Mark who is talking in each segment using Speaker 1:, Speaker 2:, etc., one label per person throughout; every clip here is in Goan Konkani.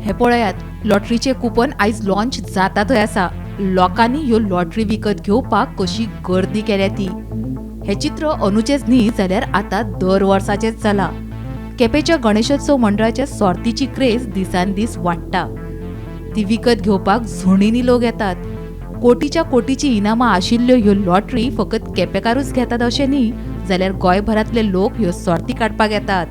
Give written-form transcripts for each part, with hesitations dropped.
Speaker 1: हे पळयात, लॉटरीचे कुपन आयज लॉन्च जाता थंय आसा. लोकांनी ह्यो लॉटरी विकत घेवपाक कशी गर्दी केल्या ती. हे चित्र अंदूचेच न्ही जाल्यार आतां दर वर्साचेच जाला. केपेंच्या गणेशोत्सव मंडळाच्या सोर्तीची क्रेज दिसान दीस वाडटा. ती विकत घेवपाक झुणींनी लोक येतात. कोटीच्या कोटीची इनामां आशिल्ल्यो ह्यो लॉटरी फकत केपेकारूच घेतात अशें न्ही जाल्यार गोंयभरांतले लोक ह्यो सोर्ती काडपाक येतात.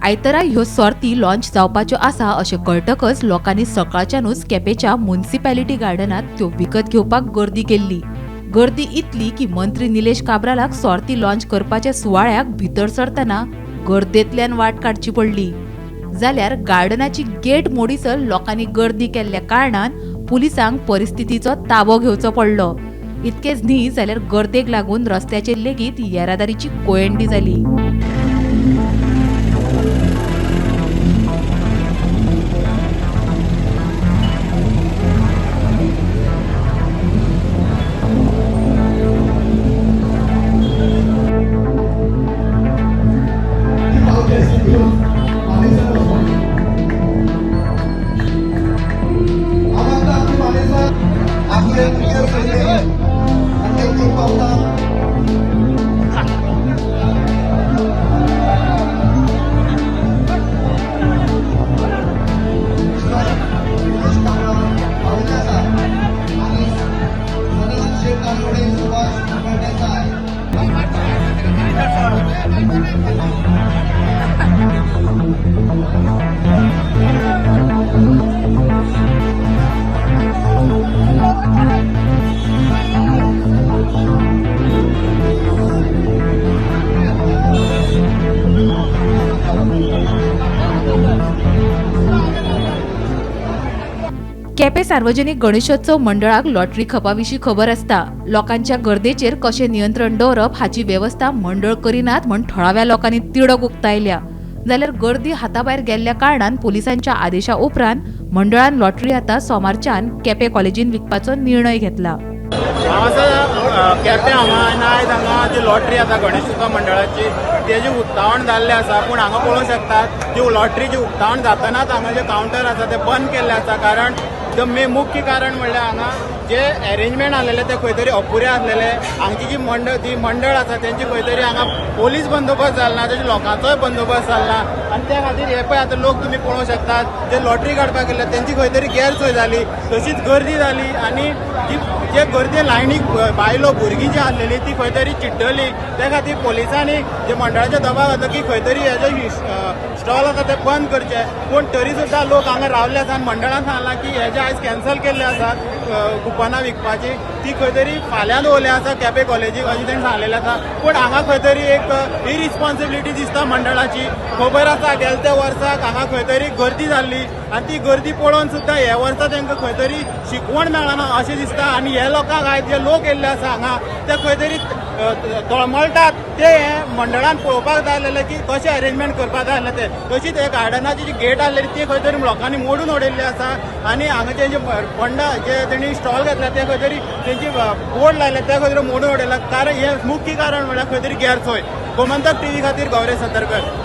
Speaker 1: आयतारा ह्यो सोर्ती लॉन्च जावपाच्यो आसा अशें कळटकच लोकांनी सकाळच्यानूच केपेंच्या मुन्सिपॅलिटी गार्डनांत त्यो विकत घेवपाक गर्दी केल्ली. गर्दी इतली की मंत्री निलेश काब्रालाक सोर्ती लॉन्च करपाच्या सुवाळ्याक भितर सरतना गर्देंतल्यान वाट काडची पडली. जाल्यार गार्डनाची गेट मोडीसर लोकांनी गर्दी केल्ल्या कारणान पुलिसांक परिस्थितीचो ताबो घेवचो पडलो. इतकेच न्ही जाल्यार गर्देक लागून रस्त्याचेर लेगीत येरादारीची कोयंडी जाली. केपें सार्वजनिक गणेशोत्सव मंडळाक लॉटरी खपाविशीं खबर आसता. लोकांच्या गर्देचेर कशें नियंत्रण दवरप हाची वेवस्था मंडळ करिनात म्हण थळाव्या लोकांनी तिडक उक्तायल्या. जाल्यार गर्दी हाताभायर गेल्ल्या कारणान पुलिसांच्या आदेशा उपरांत मंडळान लॉटरी आतां सोमारच्यान केपें कॉलेजीन विकपाचो निर्णय घेतला.
Speaker 2: केपें हांगा आयज हांगा जी लॉटरी आसा गणेशोत्सव मंडळाची तेजें उक्तावण जाल्लें आसा. पूण हांगा पळोवंक शकतात ती लॉटरीचें उक्तावण जातनाच हांगा जे कावंटर आसा ते बंद केल्ले आसा. कारण the मे मुख्य कारण म्हणल्यार हांगा जे एरेंजमेंट आसलेले ते खंय तरी अपुरे आसलेले. हांगची जी मंडळ ती मंडळ आसा तेंची खंय तरी हांगा पोलीस बंदोबस्त जाला ना, तशें लोकांचोय बंदोबस्त जाला ना. आनी त्या खातीर हे पळय आतां लोक तुमी पळोवंक शकतात जे लॉटरी काडपाक गेल्ले तेंची खंय तरी गैरसोय जाली, तशीच गर्दी जाली. आनी जी जे गर्दी लायनीक बायलो भुरगीं जी आसलेली ती खंय तरी चिड्डली. त्या खातीर पोलिसांनी जे मंडळाचो दबाव घातलो की खंय तरी हे जे स्टॉल आसा ते बंद करचे. पूण तरी सुद्दां लोक हांगा रावले आसा आनी मंडळान सांगलां की हे जे आयज कॅन्सल केल्ले आसा कुपनां विकपाची ती खंय तरी फाल्यां दवरले आसा केपें कॉलेजीक अशें तेणी सांगलेलें आसा. पूण हांगा खंय तरी एक इरिस्पॉन्सिबिलिटी दिसता मंडळाची. खबर आसा गेल्या त्या वर्साक हांगा खंय तरी गर्दी जाल्ली आनी ती गर्दी पळोवन सुद्दां हे वर्सा तांकां खंय तरी शिकवण मेळना अशें दिसता. आनी हे लोकांक आयज जे लोक येयल्ले आसा हांगा ते खंय तरी तळमळटात. ते हे मंडळान पळोवपाक जाय आसलेलें की कशें अरेंजमेंट करपाक जाय आसलें तें. तशीच हे गार्डनाची जी गेट आसलेली ती खंय तरी लोकांनी मोडून उडयल्ली आसा. आनी हांगा तेंचे पंडा जे तेणी स्टॉल घातला ते खंय तरी तेंची बोर्ड लायल्या ते खंय तरी मोडून उडयला. कारण हे मुख्य कारण म्हणल्यार खंय तरी गैरसोय. गोमंतक टीव्ही खातीर गौरेश सतरकर.